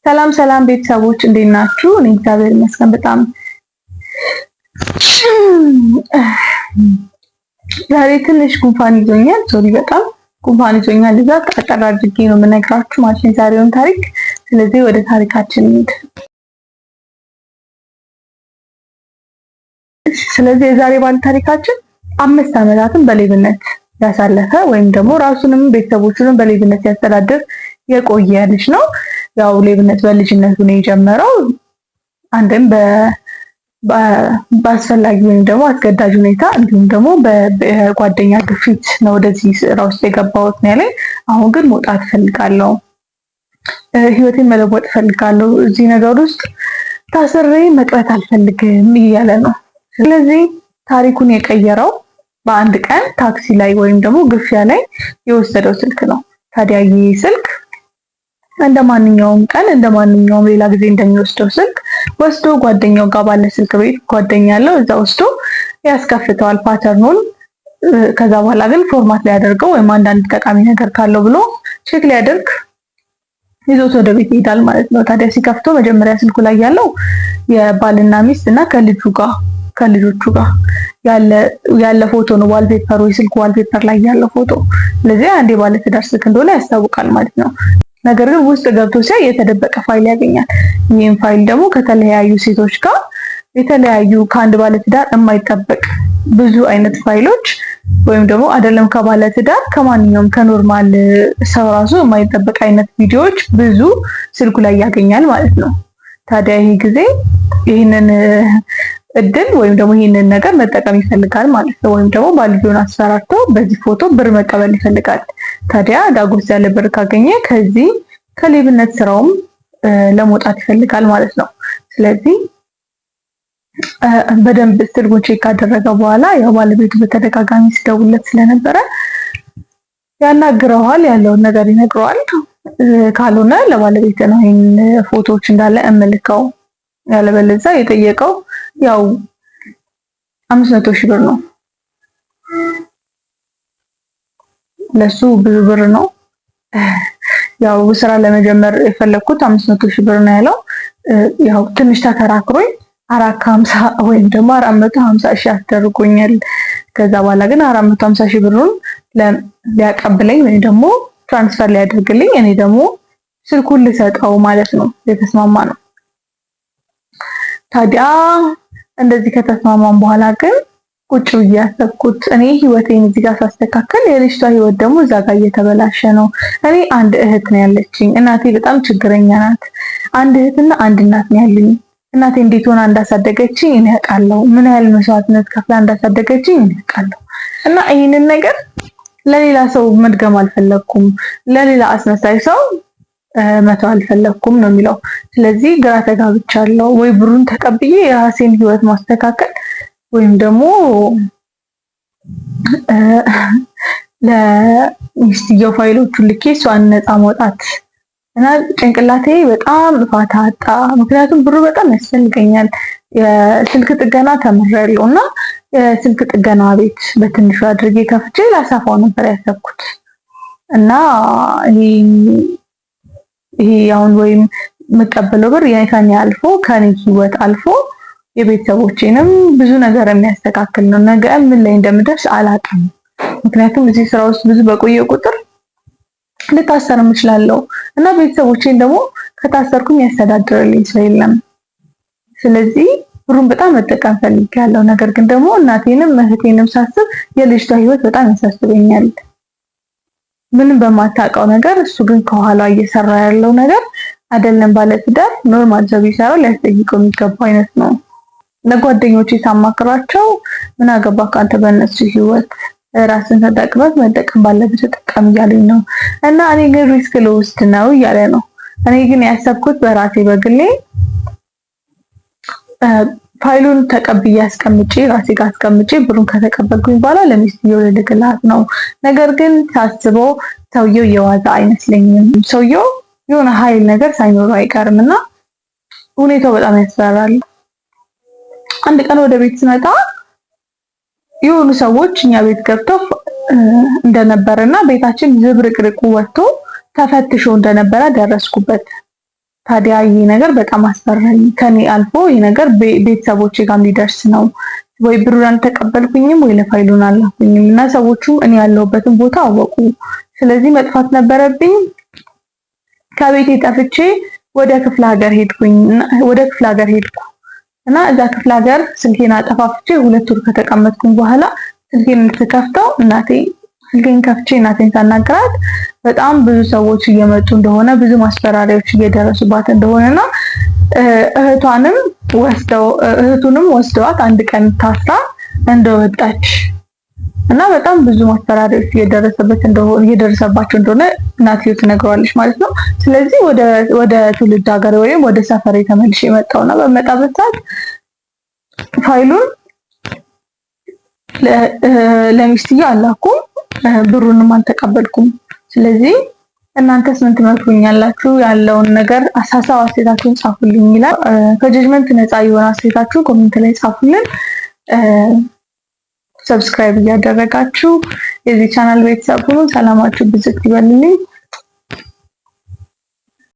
ሰላም ሰላም ቤተሰቦች እንዴት ናችሁ? እኔ እግዚአብሔር ይመስገን በጣም ዛሬ ትንሽ ጉንፋን ይዞኛል። Sorry፣ በጣም ጉንፋን ይዞኛል። እዛ አጠር አድርጌ ነው የምነግራችሁ ማለት ነው የዛሬውን ታሪክ። ስለዚህ ወደ ታሪካችን እንሂድ። ስለዚህ የዛሬ ባለ ታሪካችን 5 ዓመታትን በሌብነት ያሳለፈ ወይም ደግሞ ራሱንም ቤተሰቦቹንም በሌብነት ሲያስተዳድር የቆየ ልጅ ነው። ያው ሌብነት በልጅነቱ ነው የጀመረው። አንድም በአስፈላጊ ወይም ደግሞ አስገዳጅ ሁኔታ እንዲሁም ደግሞ በጓደኛ ግፊት ነው ወደዚህ ስራ ውስጥ የገባሁት ነው ያለኝ። አሁን ግን መውጣት እፈልጋለሁ፣ ህይወቴን መለወጥ እፈልጋለሁ፣ እዚህ ነገር ውስጥ ታስሬ መቅረት አልፈልግም እያለ ነው። ስለዚህ ታሪኩን የቀየረው በአንድ ቀን ታክሲ ላይ ወይም ደግሞ ግፊያ ላይ የወሰደው ስልክ ነው። ታዲያ ይህ ስልክ እንደ ማንኛውም ቀን እንደ ማንኛውም ሌላ ጊዜ እንደሚወስደው ስልክ ወስዶ ጓደኛው ጋር ባለ ስልክ ቤት ጓደኛ አለው፣ እዛ ወስዶ ያስከፍተዋል pattern ኡን። ከዛ በኋላ ግን format ሊያደርገው ወይም አንዳንድ ጠቃሚ ነገር ካለው ብሎ check ሊያደርግ ይዞት ወደ ቤት ይሄዳል ማለት ነው። ታዲያ ሲከፍተው መጀመሪያ ስልኩ ላይ ያለው የባልና ሚስት እና ከልጁ ጋር ከልጆቹ ጋር ያለ ፎቶ ነው። Wallpaper ወይ ስልኩ wallpaper ላይ ያለው ፎቶ። ስለዚህ አንድ የባለትዳር ስልክ እንደሆነ ያስታውቃል ማለት ነው። ነገር ግን ውስጥ ገብቶ ሲያይ የተደበቀ ፋይል ያገኛል። ይህም ፋይል ደግሞ ከተለያዩ ሴቶች ጋር የተለያዩ ከአንድ ባለትዳር የማይጠበቅ ብዙ አይነት ፋይሎች ወይም ደግሞ አይደለም ከባለትዳር ከማንኛውም ከ normal ሰው ራሱ የማይጠበቅ አይነት ቪዲዮዎች ብዙ ስልኩ ላይ ያገኛል ማለት ነው። ታዲያ ይህ ጊዜ ይህንን እድል ወይም ደግሞ ይህንን ነገር መጠቀም ይፈልጋል ማለት ነው። ወይም ደግሞ ባልየውን አስፈራርቶ በዚህ ፎቶ ብር መቀበል ይፈልጋል። ታዲያ ዳጎስ ያለ ብር ካገኘ ከዚህ ከሌብነት ስራውም ለመውጣት ይፈልጋል ማለት ነው። ስለዚህ በደንብ ስልኩን check ካደረገ በኋላ ያው ባለቤቱ በተደጋጋሚ ሲደውልለት ስለነበረ ያናግረዋል፣ ያለውን ነገር ይነግረዋል። ካልሆነ ለባለቤት ነው ይህን ፎቶዎች እንዳለ እምልከው፣ ያለበለዚያ የጠየቀው ያው 500,000 ብር ነው። ለሱ ብዙ ብር ነው። ያው ስራ ለመጀመር የፈለግኩት 500,000 ብር ነው ያለው። ያው ትንሽ ተከራክሮኝ 450 ወይም ደግሞ 450,000 አስደርጎኛል። ከዛ በኋላ ግን 450,000 ብሩን ሊያቀብለኝ ወይም ደግሞ transfer ሊያደርግልኝ እኔ ደግሞ ስልኩን ልሰጠው ማለት ነው የተስማማ ነው። ታዲያ እንደዚህ ከተስማማን በኋላ ግን ቁጭ ብዬ ያሰብኩት እኔ ህይወቴን እዚህ ጋር ሳስተካከል የልጅቷ ህይወት ደግሞ እዛ ጋር እየተበላሸ ነው። እኔ አንድ እህት ነው ያለችኝ። እናቴ በጣም ችግረኛ ናት። አንድ እህትና አንድ እናት ነው ያለኝ። እናቴ እንዴት ሆና እንዳሳደገችኝ እኔ አውቃለሁ። ምን ያህል መስዋዕትነት ከፍላ እንዳሳደገችኝ እኔ አውቃለሁ። እና ይህንን ነገር ለሌላ ሰው መድገም አልፈለግኩም። ለሌላ አስመሳይ ሰው መተው አልፈለግኩም ነው የሚለው። ስለዚህ ግራ ተጋብቻለሁ። ወይ ብሩን ተቀብዬ የራሴን ህይወት ማስተካከል ወይም ደግሞ ለሚስትየው ፋይሎቹን ልኬ እሷን ነፃ መውጣት እና ጭንቅላቴ በጣም ፋታ አጣ። ምክንያቱም ብሩ በጣም ያስፈልገኛል። የስልክ ጥገና ተምሬያለሁ እና የስልክ ጥገና ቤት በትንሹ አድርጌ ከፍቼ ላሰፋው ነበር ያሰብኩት እና ይሄ አሁን ወይም የምቀበለው ብር ከኔ አልፎ ከኔ ህይወት አልፎ የቤተሰቦቼንም ብዙ ነገር የሚያስተካክል ነው። ነገ ምን ላይ እንደምደርስ አላውቅም። ምክንያቱም እዚህ ስራ ውስጥ ብዙ በቆየ ቁጥር ልታሰርም እችላለሁ እና ቤተሰቦቼን ደግሞ ከታሰርኩኝ ያስተዳድርልኝ ሰው የለም። ስለዚህ ብሩን በጣም መጠቀም ፈልጌያለሁ። ነገር ግን ደግሞ እናቴንም እህቴንም ሳስብ የልጅቷ ህይወት በጣም ያሳስበኛል። ምንም በማታውቀው ነገር እሱ ግን ከኋላ እየሰራ ያለው ነገር አይደለም። ባለትዳር normal ሰው ቢሰራው ሊያስጠይቀው የሚገባ አይነት ነው። ለጓደኞቼ ሳማክራቸው ምን አገባህ አንተ በእነሱ ህይወት ራስን ተጠቅመህ መጠቀም ባለብህ ተጠቀም እያሉኝ ነው። እና እኔ ግን risk ልወስድ ነው እያለ ነው። እኔ ግን ያሰብኩት በራሴ በግሌ ፋይሉን ተቀብዬ አስቀምጬ ራሴ ጋር አስቀምጬ ብሩን ከተቀበልኩኝ በኋላ ለሚስትየው ልልክላት ነው። ነገር ግን ሳስበው ሰውየው የዋዛ አይመስለኝም። ሰውየው የሆነ ኃይል ነገር ሳይኖረው አይቀርም እና ሁኔታው በጣም ያስፈራል። አንድ ቀን ወደ ቤት ስመጣ የሆኑ ሰዎች እኛ ቤት ገብተው እንደነበረ እና ቤታችን ዝብርቅርቁ ወጥቶ ተፈትሾ እንደነበረ ደረስኩበት። ታዲያ ይህ ነገር በጣም አስፈራኝ። ከኔ አልፎ ይህ ነገር ቤተሰቦቼ ጋርም ሊደርስ ነው። ወይ ብሩን አልተቀበልኩኝም ወይ ለፋይሉን አላኩኝም እና ሰዎቹም እኔ ያለሁበትን ቦታ አወቁ። ስለዚህ መጥፋት ነበረብኝ። ከቤቴ ጠፍቼ ወደ ክፍለ ሀገር ሄድኩኝ ወደ ክፍለ ሀገር ሄድኩ እና እዛ ክፍለ ሀገር ስልኬን አጠፋፍቼ 2 ወር ከተቀመጥኩኝ በኋላ ስልኬን ስከፍተው እናቴ ስልኬን ከፍቼ እናቴን ሳናግራት በጣም ብዙ ሰዎች እየመጡ እንደሆነ፣ ብዙ ማስፈራሪያዎች እየደረሱባት እንደሆነና እህቷንም ወስደው እህቱንም ወስደዋት አንድ ቀን ታስራ እንደወጣች እና በጣም ብዙ ማስፈራሪያዎች እየደረሰበት እንደሆነ እየደረሰባቸው እንደሆነ እናትየው ትነግረዋለች ማለት ነው። ስለዚህ ወደ ትውልድ ሀገር ወይም ወደ ሰፈር ተመልሼ የመጣውና በመጣበት ሰዓት ፋይሉን ለሚስትየው አላኩም፣ ብሩንም አልተቀበልኩም። ስለዚህ እናንተስ ምን ትመክሩኛላችሁ? ያለውን ነገር ሀሳብ አስተያየታችሁን ጻፉልኝ ይላል። ከ judgment ነፃ የሆነ አስተያየታችሁን comment ላይ ጻፉልን። Subscribe እያደረጋችሁ የዚህ ቻናል ቤተሰብ ሁኑ። ሰላማችሁ ብዝት ይበልልኝ።